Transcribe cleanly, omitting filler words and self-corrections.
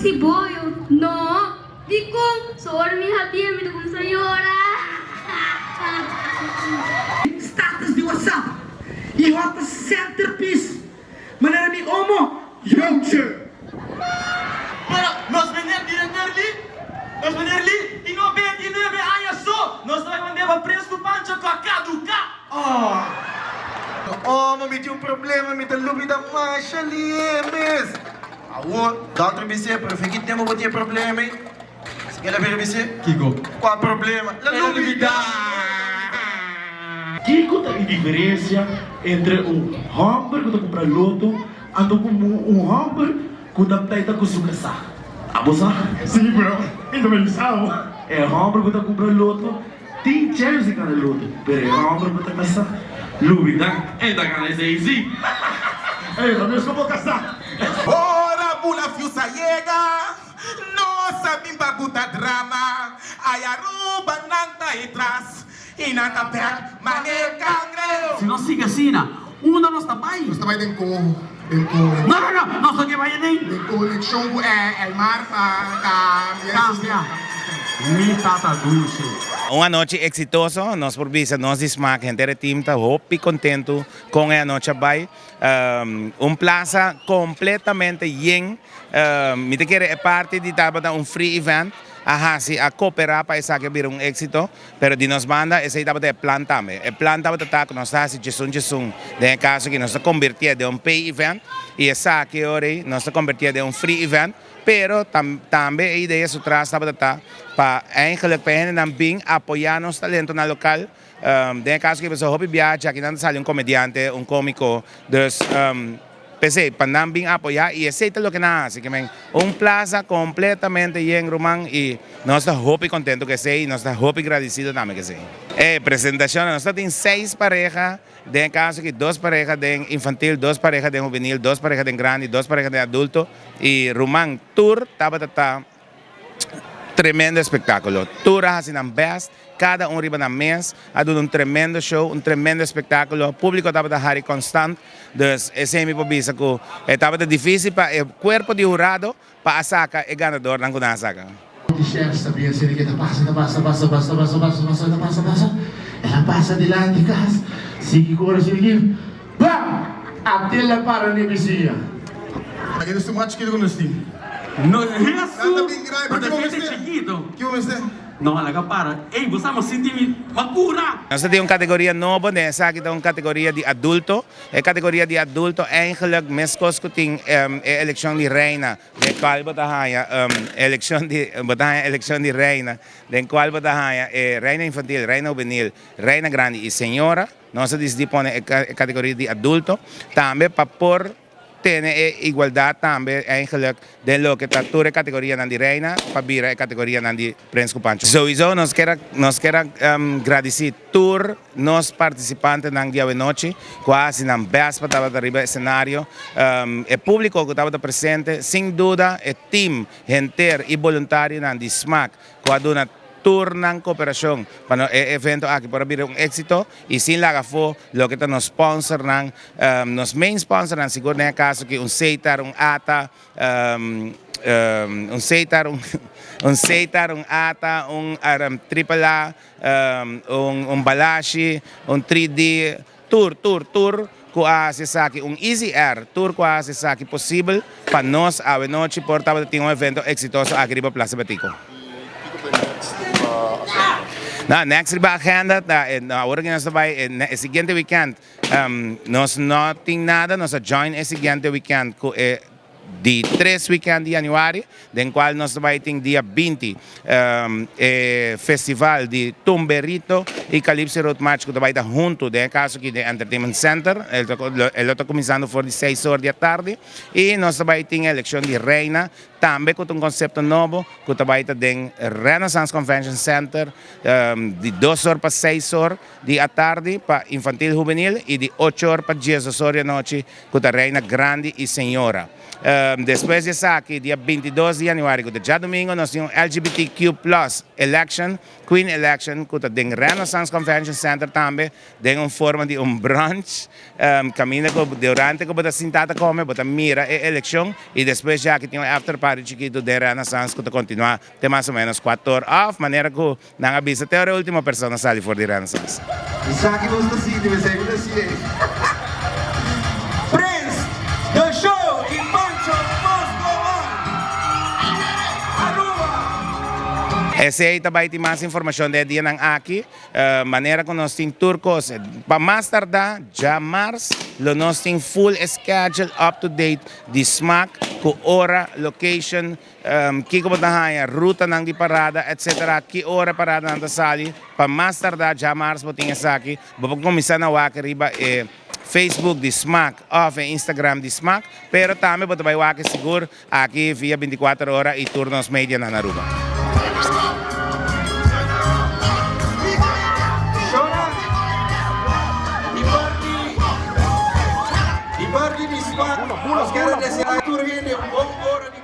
siboyo. No. Dikon? So ora mi habié mi ta kuminsá yora. Status di WhatsApp y hot ta centerpiece manera mi omo Joutje. Pero nos meneer director Lee, nos meneer Lee tin 99 aña so, nos ta bai mand'é pa Prins cu Pancho cu a caduca. Oh. Omo mi tin un problema mi ta lubida masha lihe mes. Awor dokter bis'é pero fin ki tempo bo tin e problema ei? Esaki el a bira bis'é. Kiko? Kua problema? El a lubida! Kiko ta e diferencia entre un homber cu ta cumpra loto anto cu un homber cu ta pleita cu su casá? Abo sa? Sí, bro. Mi ta bisa bo. E homber cu ta cumpra loto tin chance di gana loto, pero e homber cu ta casá, lubida, e ta gana esei sí. Ey, ta mes cu bo casá. Ora bula fiusa yega, nos a bin pa buta drama. Ay Aruba nan ta e tras y nan ta bek mane cangreu. Si nos sigui asina, unda nos ta bai? Nos ta bai den coho, den coho. No, no, no, nos no ke bai aden. Den conexion cu el mar pa cambia e sistema. Cambia. Mi tata dulce. Un anochi exitoso, nos por bisa nos di Smaak henter e team ta hopi contento con e anochi a bay. Un plaza completamente yen, mi ta kere e parti di tabata un free event a haci a coopera pa esaki a bira un exito. Pero di nos banda esei tabata e plan tambe. E plan tabata ta ku nos ta hasi djesun djesun. Den e kaso aki nos ta kombertié den un pay event i esaki ora ei nos ta kombertié den un free event. Pero tambe e idea su tras tabata ta pa eigenlijk pa e hendenan bin apoyá nos talentonan lokal. Den e kaso aki pasobra hopi biaha djakinan ta sali un komediante, un komiko. Dus. P'esei, pa nan bin apoyá i esei ta loke nan a hasi, ke men un plaza kompletamente yen ruman i nos ta hopi kontentu ku esei i nos ta hopi gradisido tambe ku esei. E presentashonnan, nos ta tin seis pareha, den e kaso aki dos pareha den infantil, dos pareha den hubenil, dos pareha den grandi, dos pareha den adulto i ruman tur tabata ta. Tremendo espectaculo. Tur a haci nan best, cada un riba nan mes, a duna un tremendo show, un tremendo espectaculo. Publico tabata hari constant, dus esey mi por bisa cu e tabata dificil pa e cuerpo di hurado pa a saca e ganadornan cu nan a saca. Di chef ta bien seri ke ta pasa ta pasa pasa pasa pasa pasa pasa ta pasa pasa el a pasa dilanti kas sigui kore sigui bam atel a para ne bisiña. Aki nos tin mas chikito ku nos tin. No, Nan ta Hesu! bin grandi, Bo pero ta ki bo kete mester? chikito. Ki bo mester? No, laga para. Ey, bo sa mo sinti mi makura! Nos ta tin un kategoria nobo, den esaki ta un kategoria di adulto. E kategoria di adulto eigenlijk meskos ku tin e elekshon di reina den kual bo ta haña elekshon di bo ta haña elekshon di reina den kual bo ta haña e reina infantil, reina hubenil, reina grandi i señora. Nos a disidí pone e kategoria di adulto tambe pa por tene e igualdat tambe eigenlijk den loke ta tur e kategorianan di reina pa bira e kategorianan di Prins ku Pancho. Souiso nos kier a nos kier a gradisí tur nos partisipantenan di awenochi ku a hasi nan bèst pa tabata riba esenario, e públiko ku tabata presente, sin duda e tim henter i boluntarionan di smak ku a duna tur nan koperashon pa no e evento aki por a bira un éksito i sin laga afó loke ta nos sponsornan, nos main sponsornan sigur den e kaso aki un Setar, un ata, un Setar, un Setar, un ata, un Triple A, un Balashi, un 3D, tur, tur, tur ku a hasi esaki un Easy Air, tur ku a hasi esaki posibel pa nos awe nochi por tabata tin un evento eksitoso aki riba Plaza Betico. No, next riba agenda ta awor ku nos ta bai e siguiente weekend nos no tin nada, nos a join e siguiente weekend ku e Di tres weekend di januari, den cual nos ta bay tin dia 20 e festival di Tumberito y Calypso Road March cu ta bay ta hunto den e caso aki den Entertainment Center. E lo ta cuminsando for di seis or di atardi y nos ta bay tin e eleccion di Reina tambe cu ta un concepto nobo cu ta bay ta den Renaissance Convention Center di dos or pa seis or di atardi pa infantil hubenil y di ocho or pa diesdos or di anochi ku ta Reina Grandi i Señora. Despues di esaki, dia 22 di januari, ku ta djadumingu, nos tin un LGBTQ plus election, Queen Election, ku ta den Renaissance Convention Center tambe, den un forma di un brunch, kaminda ku durante ku bo ta sinta ta kome, bo ta mira e elekshon i despues djaki tin un after party. party chikitu den Renaissance ku ta kontinuá te mas o ménos kuator òf manera ku nan a bisa te ora e último persona sali for di Renaissance. Mi sa ki nos ta sinti, mi sa ki ta sié. Prince, The Show y Pancho must go on! Aruba! Esey ta bay tin mas informacion den e dianan aki. Manera cu nos tin tur cos. Pa mas tarda djamars lo nos tin full e schedule up to date di smaak cu ora, location, Kiko bo ta haña, rutanan di parada etc. Ki ora e paradanan ta sali. Pa mas tardá djamars bo tin esaki. Bo por kuminsá na wak riba e Facebook di Smaak òf e Instagram di Smaak. Pero tambe bo ta bai wak sigur aki via bintikuater ora i tur nos medianan na Aruba. Di parti di Smaak nos kier a deseá tur hende un bon ora di.